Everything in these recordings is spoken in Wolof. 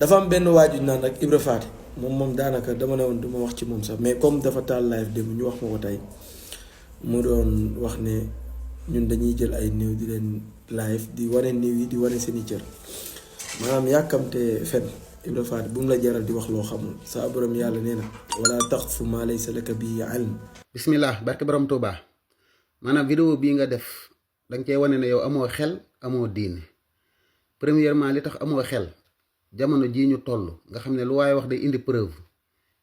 dafa am benn waaju naan rek Ibra Faty moom daanaka dama ne woon du ma wax ci moom sax mais comme dafa taal live démb ñu wax ma ko tey mu doon wax ne ñun dañuy jël ay néew di leen live di wane néew yi di wane seeni cër maanaam yàkkamte fen Ibra Faty bu mu la jaral di wax loo xamul saa borom yàlla nee na wala taqfu maa laysa laka bihi ilm. bismillah barke borom Touba maanaam vidéo bii nga def danga cee wane ne yow amoo xel amoo diine premièrement li tax amoo xel jamono jii ñu toll nga xam ne lu waaye wax day indi preuve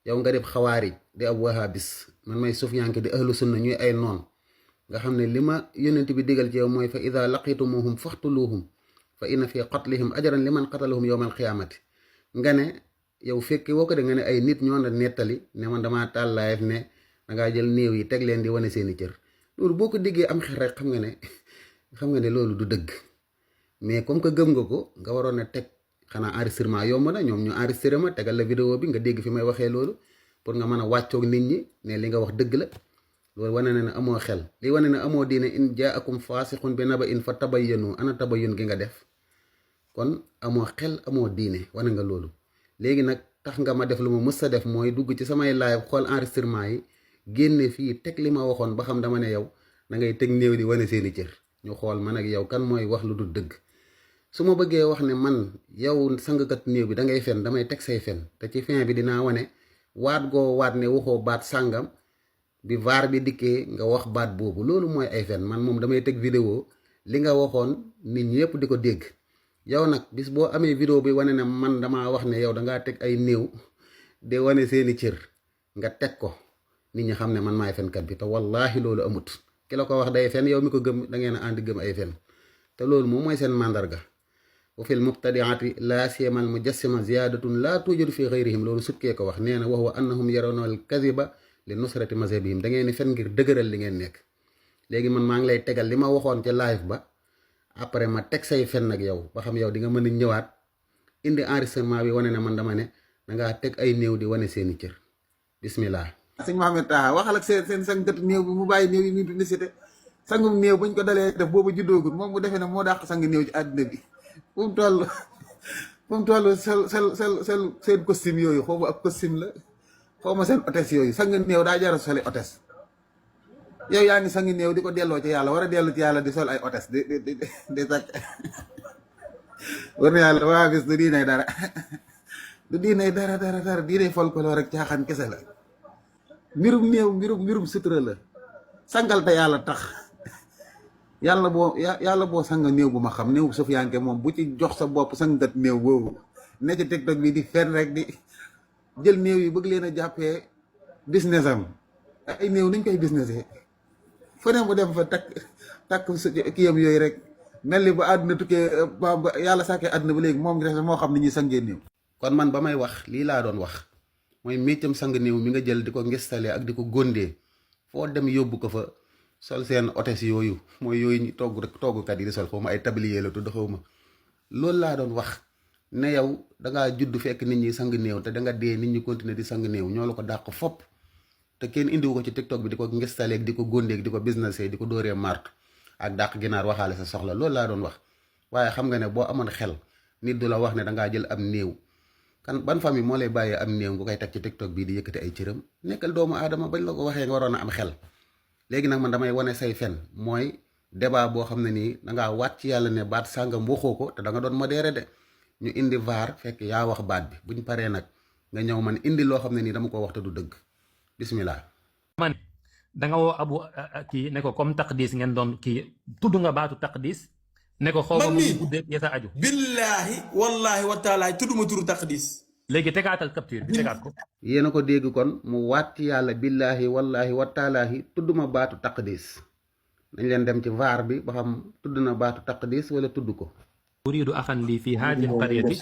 yow nga def xawaarij di ab wahabis man may sufyanke di ahlu sunna ñuy ay noon nga xam ne li ma yonent bi digal ci yow mooy fa ida laqitumuhum faxtuluhum fa inna fi qatlihim ajran liman qatalahum yowmal qiyaamati nga ne yow fekki woo ko de nga ne ay nit ñoo la nettali ne man damaa taal live ne dangaa jël néew yi teg leen di wane seeni cër loolu boo ko diggee am xel rek xam nga ne loolu du dëgg mais comme que gëm nga ko nga waroon a teg xanaa enregistrement yomb na ñoom ñu enregistré ma tegal la vidéo bi nga dégg fi may waxee loolu pour nga mën a wàccoog nit ñi ne li nga wax dëgg la loolu wane na ne amoo xel li wane ne amoo diine in jaakum faasiqun bi naba in fa tabayyanu ana tabayyun gi nga def kon amoo xel amoo diine wane nga loolu léegi nag tax nga ma def lu ma mës a def mooy dugg ci samay live xool enregistrement yi génne fii teg li ma waxoon ba xam dama ne yow da ngay teg néew di wane seeni cër ñu xool man ak yow kan mooy wax lu dul dëgg su ma bëggee wax ne man yow sangkat néew bi da ngay fen damay teg say fen te ci fin bi dinaa wane waat goo waat ne waxoo baat sàngam bi vaar bi dikkee nga wax baat boobu loolu mooy ay fen man moom damay teg vidéo li nga waxoon nit ñi yëpp di ko dégg yow nag bis boo amee vidéo bi wane ne man damaa wax ne yow dangaa teg ay néew de wane seeni cër nga teg ko nit ñi xam ne man maay fenkat bi te wallaahi loolu amut ki la ko wax day fen yow mi ko gëm da ngeen a ànd gëm ay fen te loolu moom mooy seen màndarga wa fil mubtadiati laa siyamal mujassima ziyadatun laa tuujadu fi xayrihim loolu sutkee ko wax nee na wax wa annahum yarawna al kadiba li nusrati mazhabihim da ngeen ni fen ngir dëgëral li ngeen nekk léegi man maa ngi lay tegal li ma waxoon ca live ba après ma teg say fen nag yow ba xam yow di nga mën a ñëwaat indi enregistrement bi wane ne man dama ne dangaa teg ay néew di wane seeni cër bismillah. sëñ Mohamed Taha waxal ak seen sangkat néew bi mu bàyyi néew yi muy publicité sangum néew buñ ko dalee def boobu juddoogul moom mu defee ne moo dàq sang néew ci àddina bi fu mu toll seen costume yooyu xaw ma ab costume la xaw ma seen hôtesse yooyu sang néew daa jar a soli hôtesse yow yaa ngi sang néew di ko delloo ci yàlla war a dellu ci yàlla di sol ay hôtesse di sakk war na yàlla waa bis du diinay dara du diinay dara diinay folklore rek caaxaan kese la mbirum néew mbirum sutura la sangal te yàlla tax yàlla boo sang néew bu ma xam néew Sufyaanke moom bu ci jox sa bopp sangat néew boobu ne ci TikTok bi di fen rek di jël néew yi bëgg leen a jàppee business am ay néew nuñ koy businessé fu ne mu dem fa takk kiyam yooyu rek mel ni ba àdduna tukkee ba yàlla sàkkee àdduna ba léegi moom moo xam ni ñuy sangee néew. kon man ba may wax lii laa doon wax mooy méccam sang néew mi nga jël di ko ngestale ak di ko góndee foo dem yóbbu ko fa sol seen hôtesse yooyu mooy yooyu ñu toggkat yi di sol xaw ma ay tablier la tudd xaw ma loolu laa doon wax ne yow dangaa judd fekk nit ñi sang néew te danga dee nit ñi continuer di sang néew ñoo la ko dàq fopp te kenn indiwu ko ci TikTok bi di ko ngestaleeg di ko góndeeg di ko businessé di ko dóoree martu ak dàq ginaar waxaale sa soxla loolu laa doon wax waaye xam nga ne boo amoon xel nit du la wax ne dangaa jël am néew kan ban famille moo lay bàyyee am néew nga koy teg ci TikTok bii di yëkkati ay cëram nekkal doomu aadama bañ la ko waxee nga waroon a am xel léegi nag man damay wane say fen mooy débat boo xam ne nii dangaa waat ci yàlla ne baat sàngam waxoo ko te da nga doon modéré de ñu indi vaar fekk yaa wax baat bi buñ paree nag nga ñëw man indi loo xam ne nii dama ko wax te du dëgg bismillah. man da nga woo abu kii ne ko comme taqdis ngeen doon kii tudd nga baatu taqdis ne ko xaw ma mu guddee ya sa aju billaahi wallaahi wa taala tudduma turu taqdis. léegi tegaatal capture bi tegaat ko. yéen a ko dégg kon mu waat ci yàlla billaahi wallaahi wa taalaahi tudduma baatu taqdis dañ leen dem ci vaar bi ba xam tudd na baatu taqdis wala tudd ko. uridu axan lii fii haadihi alqaryati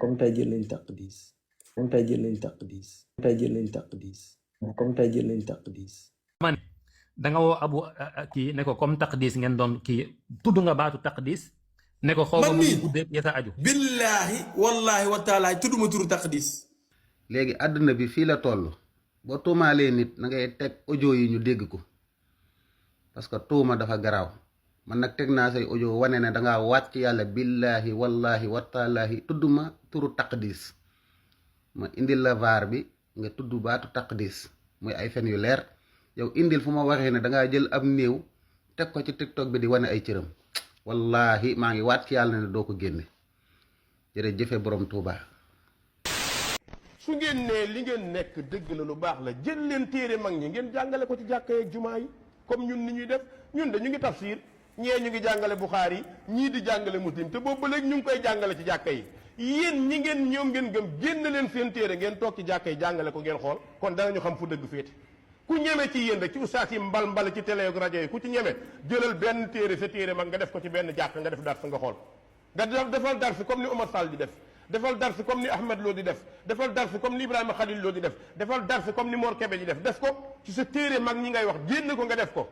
comme tey jël nañ taqdis comme tey jël nañ taqdis tey jël nañ taqdis comme tey jël nañ taqdis. man da nga woo abu kii ne ko comme taqdis ngeen doon kii tudd nga baatu taqdis ne ko xaw ma mu guddee ya sa aju billaahi wallaahi wa taala tudduma turu taqdis. léegi àdduna bi fii la toll boo tuumaalee nit na ngay teg audio yi ñu dégg ko parce que tuuma dafa garaaw man nag teg naa say audio wane ne dangaa waat ci yàlla billahi wallahi wataalaahi tudd ma turu taqdis ma indil la vaar bi nga tudd baatu taqdis muy ay fen yu leer yow indil fu ma waxee ne dangaa jël ab néew teg ko ci TikTok bi di wane ay cëram wallahi maa ngi waat ci yàlla ne doo ko génne jërëjëfe borom Touba. su ngeen ne li ngeen nekk dëgg la lu baax la jël leen téere mag ñi ngeen jàngale ko ci jàkka yeeg jumaa yi comme ñun ni ñuy def ñun de ñu ngi tafsir ñee ñu ngi jàngale Buxaari ñii di jàngale Muslim te boobu ba léegi ñu ngi koy jàngale ci jàkka yi yéen ñi ngeen ñoom ngeen gëm génn leen seen téere ngeen toog ci jàkka yi jàngale ko ngeen xool kon danañu xam fu dëgg féete ku ñeme ci yéen rek ci ustaas yi mbal ci télé ak rajo yi ku ci ñeme jëlal benn téere sa téere mag nga def ko ci benn jàkk nga def dar nga xool nga defal dar fi comme ni Omar Sall di def defal dar fi comme ni Ahmed Lo di def defal dar fi comme ni Ibrahima Khalil Lo di def defal dar fi comme ni Mor Kebe di def ko ci sa téere mag ñi ngay wax génn ko nga def ko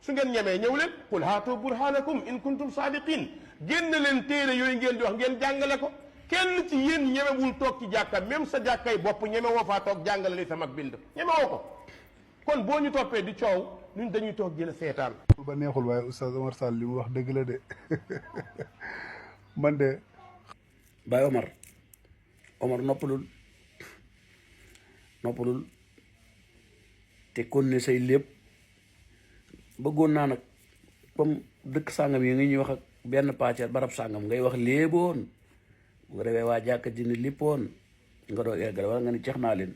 su ngeen ñemee ñëw leen qul haatu burhanakum in kuntum saadiqin génn leen téere yooyu ngeen di wax ngeen jàngale ko kenn ci yéen ñemewul toog ci jàkka même sa jàkkay bopp ñeme woo faa toog jàngale li sa mag bind ñemewoo ko kon boo ñu toppee di coow ñun dañuy toog jël seetaan ba neexul waaye oustaz Omar Sall li mu wax dëgg la de man de Baye Omar noppalul te kon ne say lépp bëggoon naa nag comme dëkk sàngam yi nga ñuy wax ak benn pàcceer barab sàngam ngay wax léeboon bu ko defee waa jàkka ji ni lippoon nga doo eggale wala nga ni ceex naa leen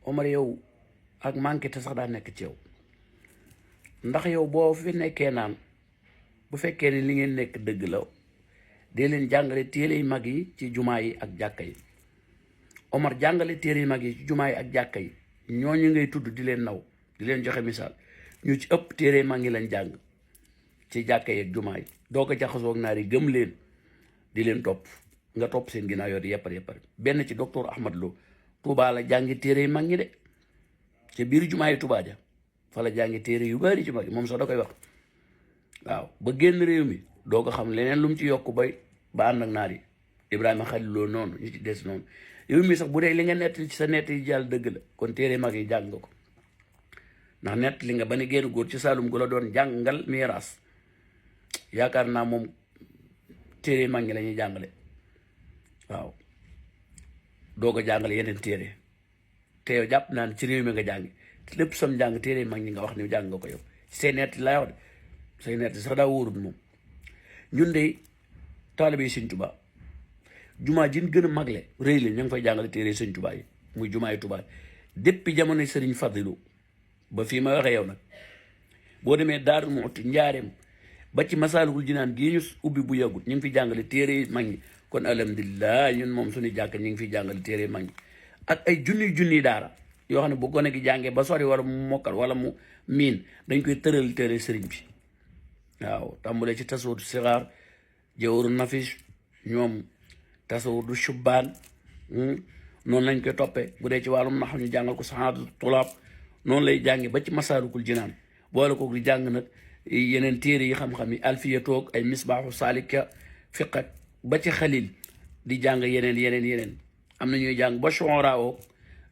Omar yow ak manqué te sax daa nekk ci yow ndax yow boo fi nekkee naan bu fekkee ne li ngeen nekk dëgg la dee leen jàngale téere yu mag yi ci jumaa yi ak jàkka yi Omar jàngale téere yu mag yi ci jumaa yi ak jàkka yi ñooñu ngay tudd di leen naw di leen joxe misaal ñu ci ëpp téere mag ngi lañ jàng ci jàkka yi ak jumaa yi doo ko jaxasoo ak naar yi gëm leen di leen topp nga topp seen ginnaaw yoo di yeppar benn ci docteur Ahmad Lo Touba la jàngi téere yu mag ñi de ci biir jumaa yi Touba ja fa la jàngi téere yu bari ci mag yi moom sax da koy wax waaw ba génn réew mi doo ko xam leneen lu mu ci yokk ba ànd ak naar yi Ibrahima Khalil Lo noonu ñu ci des noonu yow mi sax bu dee li nga nett ci sa nett yi jàll dëgg la kon téere mag yi jàng nga ko ndax nett li nga ba ne génn góor ci Saalum gu la doon jàngal miiras yaakaar naa moom téere mag ñi la ñuy jàngale waaw doo ko jàngale yeneen téere te yow jàpp naa ne ci réew mi nga jàngi lépp sam jàng téere mag ñi nga wax ni jàng nga ko yow say nett laa wax de say nett sax daa wóorut moom ñun de taalibe yi Sëñ Tuubaa jumaa ji gën a magle rëy la ñu ngi fay jàngale téere Sëñ Tuubaa yi muy jumaa yi Tuubaa depuis jamono Sëriñ Fadilu ba fii ma waxee yow nag boo demee Daaru Muxti Njaareem ba ci Masaalikul Jinaan gii ñu ubbi bu yàggut ñu ngi fi jàngale téere mag ñi kon alhamdulilah ñun moom suñu jàkk ñu ngi fiy jàngale téere mag ñi ak ay junniy daara yoo xam ne bu gone gi jàngee ba sori wala mu mokkal wala mu miin dañ koy tëral téere sëriñ bi waaw tàmbalee ci tasawudu sixaar jawharu nafis ñoom tasawudu shubbaan noonu lañ koy toppee bu dee ci wàllum nax ñu jàngal ko saxaatu tulaab noonu lay jàngi ba ci Masaalikul Jinaan boole ko di jàng nag yeneen téere yi xam-xam yi alfiya toog ay misbaaxu saalika fiqat ba ci xalil di jàng yeneen am na ñuy jàng ba Shu'araa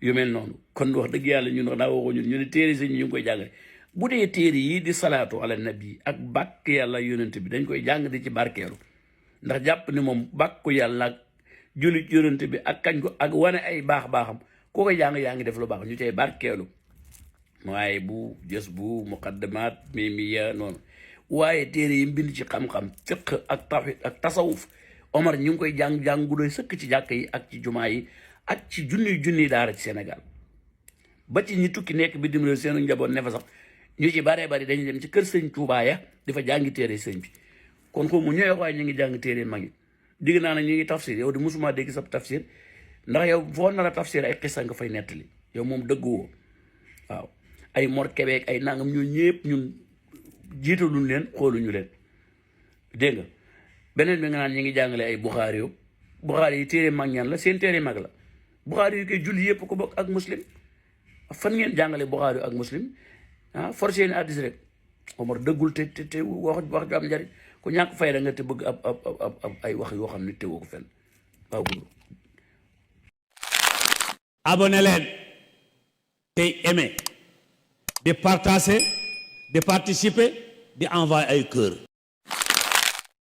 yu mel noonu kon wax dëgg yàlla ñun wax daa waxoo ñun ñu ne téere si ñu ngi koy jàngale bu dee téere yi di salaatu ala nabi ak bàkk yàlla yonent bi dañ koy jàng di ci barkeelu ndax jàpp ni moom bàkku yàlla ak jullit yonent bi ak kañ ko ak wane ay baax-baaxam koo koy jàng yaa ngi def lu baax ñu cay barkeelu waaye bu jës bu muqaddimaat mimiya noonu waaye téere yi mbind ci xam-xam fiq ak tawhid ak tasawuf Omar ñu ngi koy jàng gu doy sëkk ci jàkk yi ak ci jumaa yi ak ci junniy daara ci Sénégal ba ci ñi tukki nekk bi dim réew seenu njaboot ne fa sax ñu ci baree bari dañuy dem ci kër sëñ Tuubaa ya di fa jàngi téere sëñ bi kon xaw mu ñëwee waaye ñu ngi jàng téere mag yi digg naa ne ñu ngi tafsir yow di musuma dégg sab tafsir ndax yow foo nar a tafsir ay xissa nga fay nettali yow moom dëgguwoo waaw ay Mor Kebe ak ay nangam ñun ñëpp ñun jiitaluñ leen xooluñu leen dégg nga beneen bi nga naan ñu ngi jàngale ay Buxaari yow Buxaari yi téere mag ñaan la seen téere mag la Buxaari yu koy julli yëpp ko bokk ak muslim fan ngeen jàngale Buxaari ak muslim forcé ni addis rek Omar dëggul te wax ju am njariñ ku ñàkk fayda nga te bëgg ab ay wax yoo xam ne teewoo ko fenn waaw abonné leen tey aimé de partager de participer di envoyé ay kër